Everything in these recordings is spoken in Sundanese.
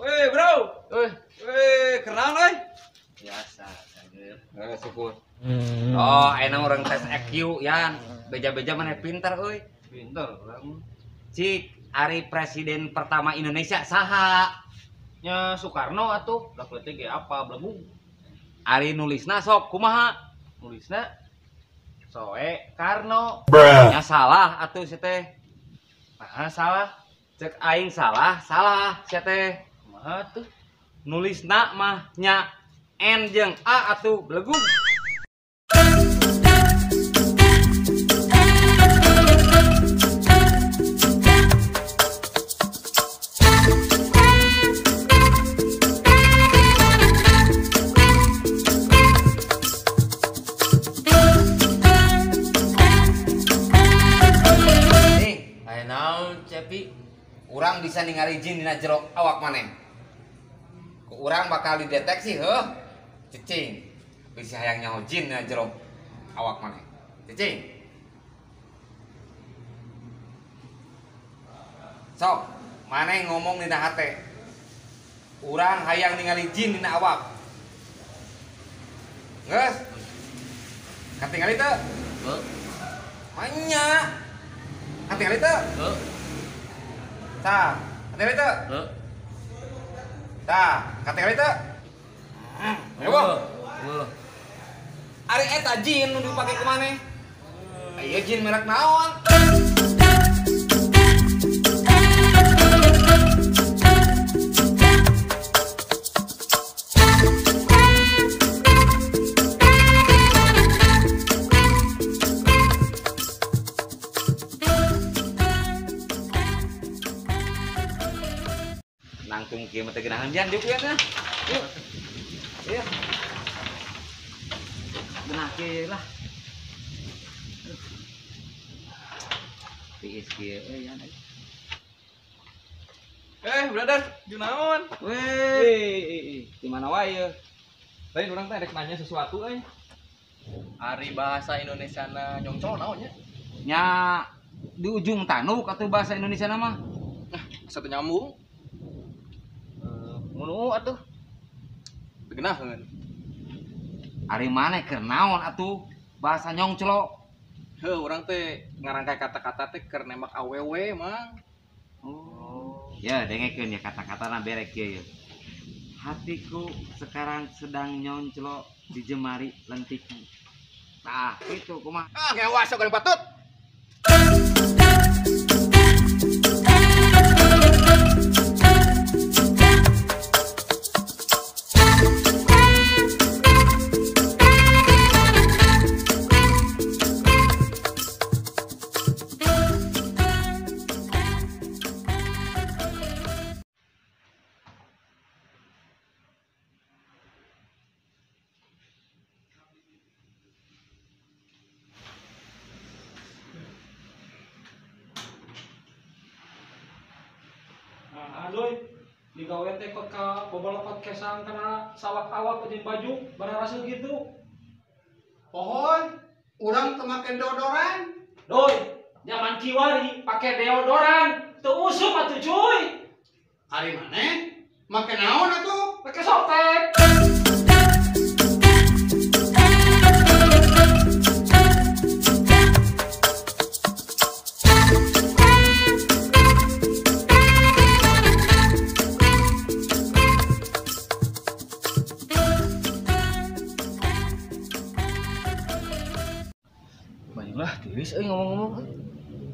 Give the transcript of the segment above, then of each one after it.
Weh, bro. Weh, kenal euy. Biasa, sager. Syukur. Oh, enak orang tes EQ yan. Beja-beja mana pinter euy. Pinter urang. Cik, ari presiden pertama Indonesia saha? Nya Soekarno atuh, da leutik ge apa belegung. Ari nulisna sok kumaha? Nulisna Soe Karno. Nya salah atuh si teh. Nah, salah. Cek aing salah, salah si teh. Kumaha tuh? Nulisna mah nya N jeung A atuh belegung. Nih, aya naon Cepi? Urang bisa ningali jin dina jero awak maneh. Ku urang bakal dideteksi heuh. Cicing. Bisa hayang nyaho jin dina jero awak maneh. Cicing. Sok, maneh ngomong dina hate. Urang hayang ningali jin dina awak. Geus. Katingali teu? Heuh. Manya. Katingali teu? Heuh. Tah, katingali teu? Heuh. Tah, katingali teu? Heuh. Heuh. Ari eta jin nu dipake ku maneh. Ieu jin merek naon? Nangtung kieu mah teh geunahan jan diuk ieu teh. Yuk. Iya. Geunah kieu lah. Tiis kieu euy yan. Brother, jeung naon? Weh, di mana wae ieu? Lain urang teh rek nanya sesuatu euy. Ari bahasa Indonesiana nyongcol naon nya? Nya di ujung tanduk atuh bahasa Indonesiana mah. Nah, asa teu nyambung. Ngunu atuh. Teu geunaheun. Ari maneh keur naon atuh bahasa nyongclo? Heuh, urang teh ngarangkai kata-kata teh keur nembak awewe, Mang. Oh. Ya, dengekeun ya kata-katana berek kieu ya. Hatiku sekarang sedang nyonclo di jemari lentikmu. Tah, kitu kumaha? Ah, ngewa sok goreng patut. Aduh, digawe teh kot ka bobolokot kesang kana sawak-awak jeung baju bararaseuh gitu. Pohon, urang teu make deodoran. Doi, zaman kiwari pake deodoran, teu usum atuh cuy. Ari maneh make naon atuh? Make softek. Tiris euy ngomong-ngomong.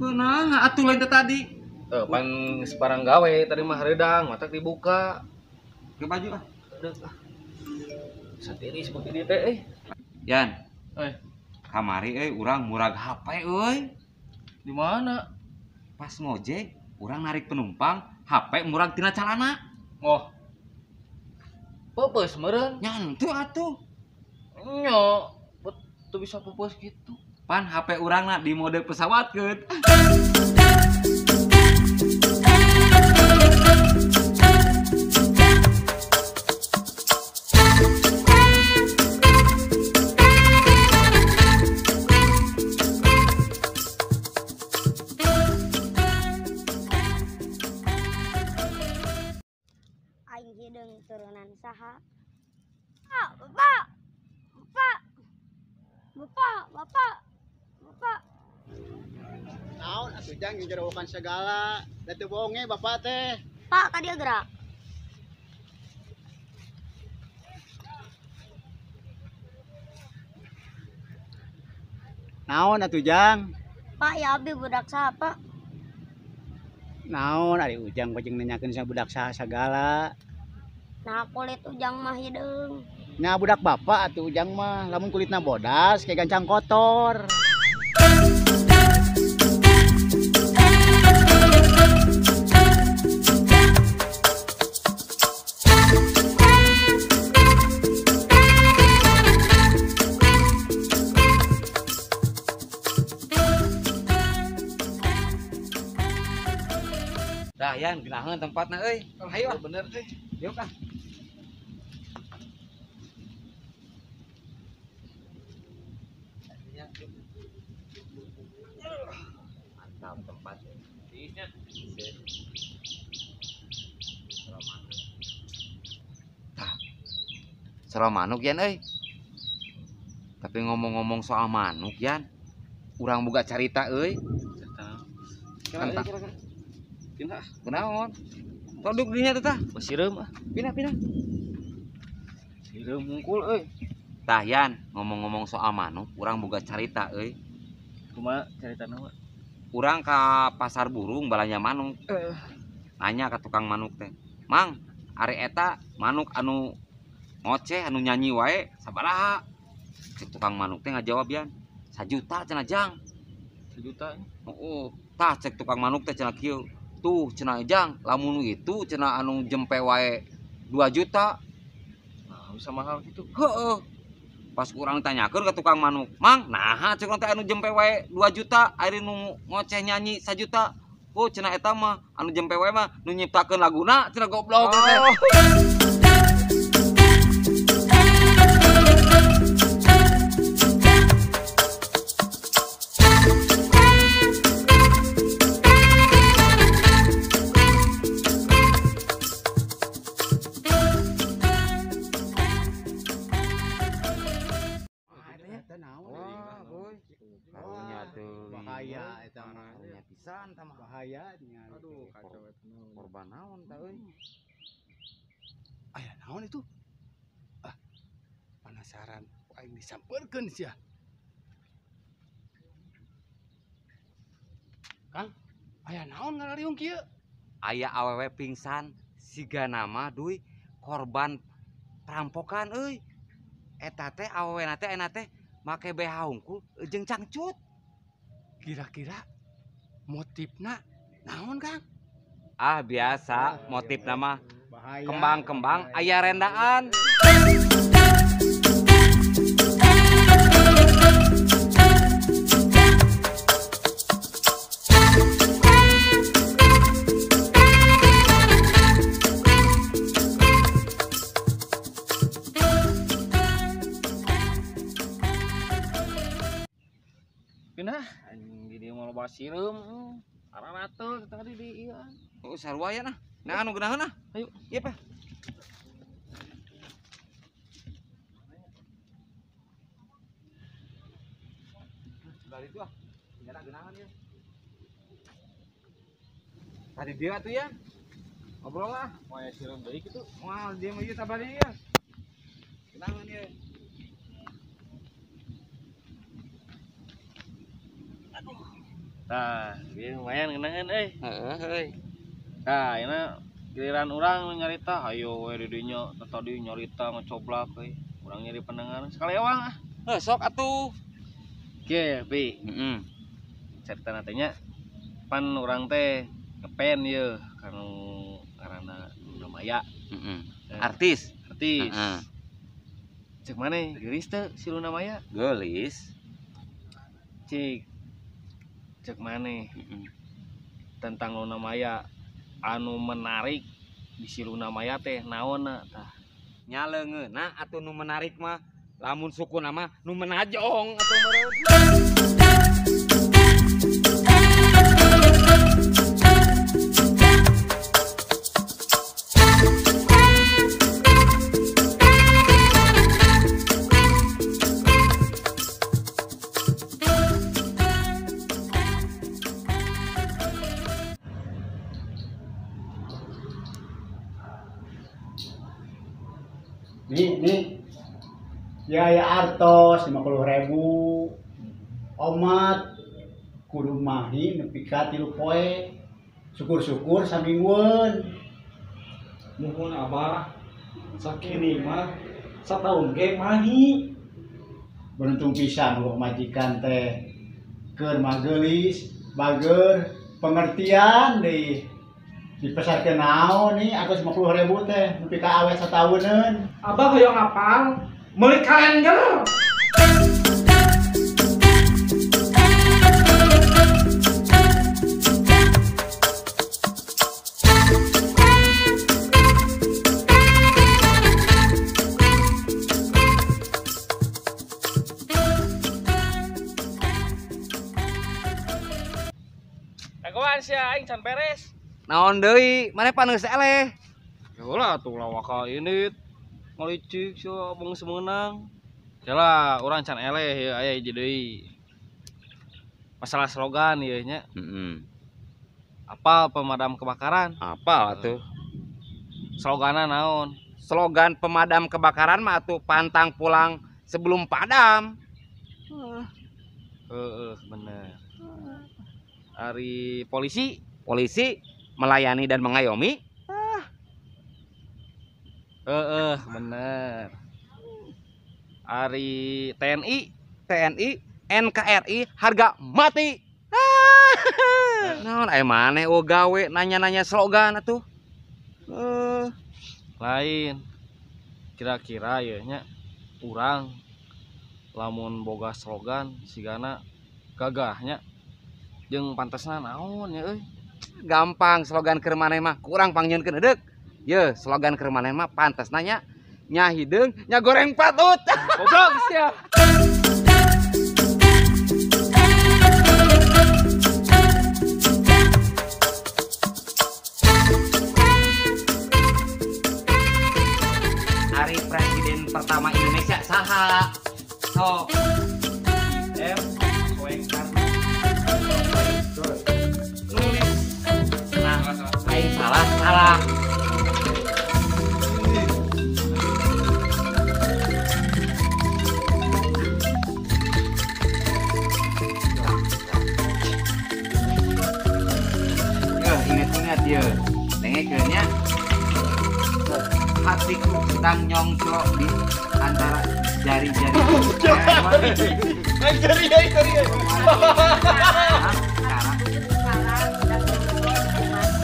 Kunaha atuh lain teh tadi. Pan separang gawe tadi mah hareudang, matak dibuka. Ke baju ah. Udah ah. Satiris beuki dieu teh euy. Yan. Euy. Kamari euy urang murag HP euy. Di mana? Pas ngojek, urang narik penumpang, HP murag tina calana. Oh. Peupeus meureun. Nya henteu atuh. Nya, teu bisa peupeus kitu. Pan HP urangna di mode pesawatkeun. Aing hideung turunan saha? Pak, bapak. Bapak. Bapak, bapak. Bapak. Naon atuh jang ngejerowokan segala. Da teu bohong ge bapak teh. Pak, ka dieu gerak. Naon atuh jang? Pak, ya abi budak saha, Pak? Naon ari Ujang pajeng nanyakeun sa budak saha sagala. Nah, kulit Ujang mah hideung. Nya budak bapak atuh Ujang mah, lamun kulitna bodas kayak gancang kotor. Dah Yan, geunaheun tempatna euy. Hayu ah. Bener euy. Yuk ah. Mantap tempatnya. Tah. Sero manuk Yan euy. Tapi ngomong-ngomong soal manuk Yan, urang boga carita euy. Cerita. Tentang Pindah. Kunaon? Toduk dinya teh tah. Sireum ah. Pindah, pindah. Sireum mungkul euy. Tah Yan, ngomong-ngomong soal manuk, urang boga carita euy. Kumaha caritana mah? Urang ka pasar burung balanja manuk. Nanya ka tukang manuk teh. Mang, ari eta manuk anu ngoceh anu nyanyi wae sabaraha? Cek tukang manuk teh ngajawab Yan, 1 juta cenah jang. 1 juta. Heeh. Tah cek tukang manuk teh cenah kieu. Tuh cenah jang, lamun itu cenah anu jempe wae 2 juta. Nah, bisa mahal gitu. Heeh. Pas kurang tanyakeun ke tukang manuk, "Mang, naha cek urang teh anu jempe wae 2 juta, ari nu ngoceh nyanyi 1 juta." Oh, cenah eta mah anu jempe wae mah nu nyiptakeun laguna cenah goblok teh. Oh. Eta naon? Wah, boy. Karunya teuing. Bahaya eta mah. Karunya pisan tah mah. Bahaya nya. Aduh, kacau eta naon. Korban naon tah euy. Aya naon itu? Ah, penasaran. Ku aing disampeurkeun sia. Kang, aya naon ngarariung kieu? Aya awewe pingsan siga nama duy korban perampokan euy. Eta teh awewena teh ayeuna teh make BH hungkul jeung cangcut. Kira-kira motifna naon, Kang? Ah biasa motif nama Bahaya. kembang-kembang aya rendaan. Pindah anjing di dieu mah loba sireum. Ararateul tadi di ieu. Oh sarua ya nah. Nah anu geunaheun ah. Ayo. Ieu pa. Balik itu ah. Tinggal geunaheun ya. Tadi dia tuh ya. Ngobrol lah. Moal aya sireum deui kitu. Moal dia mah ieu tabari ya. Geunaheun ya. Tah, ieu lumayan ngeunaheun euy. Heeh euy. Tah, ayeuna giliran urang nyarita, hayo we di dinya tadi nyarita ngecoblak euy. Urang nyari pendengar sekali ewang ah. Heuh, sok atuh. Oke, Pi. Heeh. Carita teh nya pan urang teh ngepen ieu kanu ngaranna Luna Maya. Heeh. Artis. Artis. Heeh. Cek maneh geulis teu si Luna Maya? Geulis. Cik. Cek maneh Heeh. tentang Luna Maya anu menarik di si Luna Maya teh naonna tah? Nya leungeunna atuh nu menarik mah lamun sukuna mah nu menajong atuh meureun. Nih, nih. Ya ya artos 50.000. Omat kudu mahi nepi ka 3 poe. Syukur-syukur saminggueun. Muhun abah sakini mah sataun ge mahi. Beruntung pisan boga majikan teh. Keur mah geulis, bager, pengertian deui. Dipesarkeun naon nih artos 50.000 teh nepi ka awet satauneun. Abah hoyong apal meuli kalender. Dagoan sia aing can beres. Naon deui? Maneh pan geus eleh. Yolah atuh lawaka ini ngalicik sia abang semenang. Yalah urang can eleh ieu aya hiji deui. Masalah slogan ieu nya. Heeh. Apal pemadam kebakaran? Apal atuh. Sloganna naon? Slogan pemadam kebakaran mah atuh pantang pulang sebelum padam. Heeh, bener. Ari polisi? Polisi melayani dan mengayomi. Heeh, bener. Ari TNI? TNI NKRI harga mati. Naon aya maneh eueuh gawe nanya-nanya slogan atuh. Lain. Kira-kira ieu nya urang lamun boga slogan sigana gagahnya jeung pantesna naon nya euy. Gampang slogan keur maneh mah kurang pangnyieunkeun deuk. Ye, slogan keur maneh mah pantesna nya nya hideung nya goreng patut. Goblok sia. Hari presiden pertama Indonesia saha? Sok. M Soekarno. Nulis. Nah, aing salah, salah. Yo, ingat-ingat yo. Dengekeun nya. Hatiku sedang nyongclok di antara jari-jari.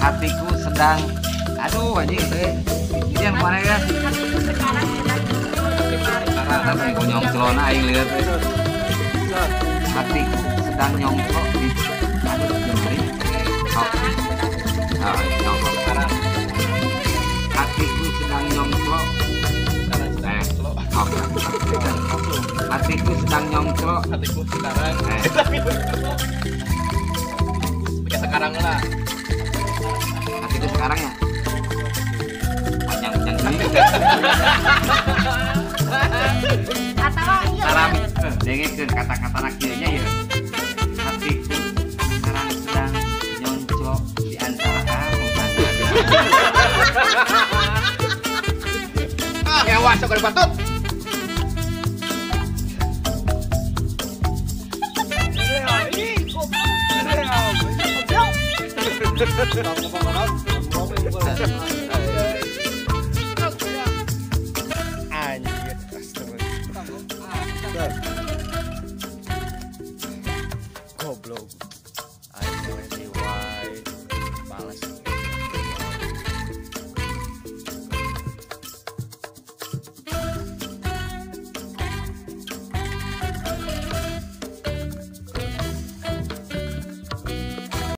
Hatiku sedang, aduh anjing teh. Ini yang mana ya? Hatiku sekarang sedang Sekarang aing nyongclona aing lieur teh. Hatiku sedang nyongclok di aduh jemari. Ah, nyongclok sekarang. Hatiku sedang nyongclok. Hatiku sedang nyongclok. Hatiku sekarang. Pakai sekarang lah. Hatiku sekarang ya. Panjang-panjang ini. Atau iya. Salam. Dengekeun kata-kata kieu nya ya. Hatiku sekarang sedang nyongclok di antara Nyawa sok patut. Tong ngomong naon? Ngomong. Anjir, astagfirullah. Goblok.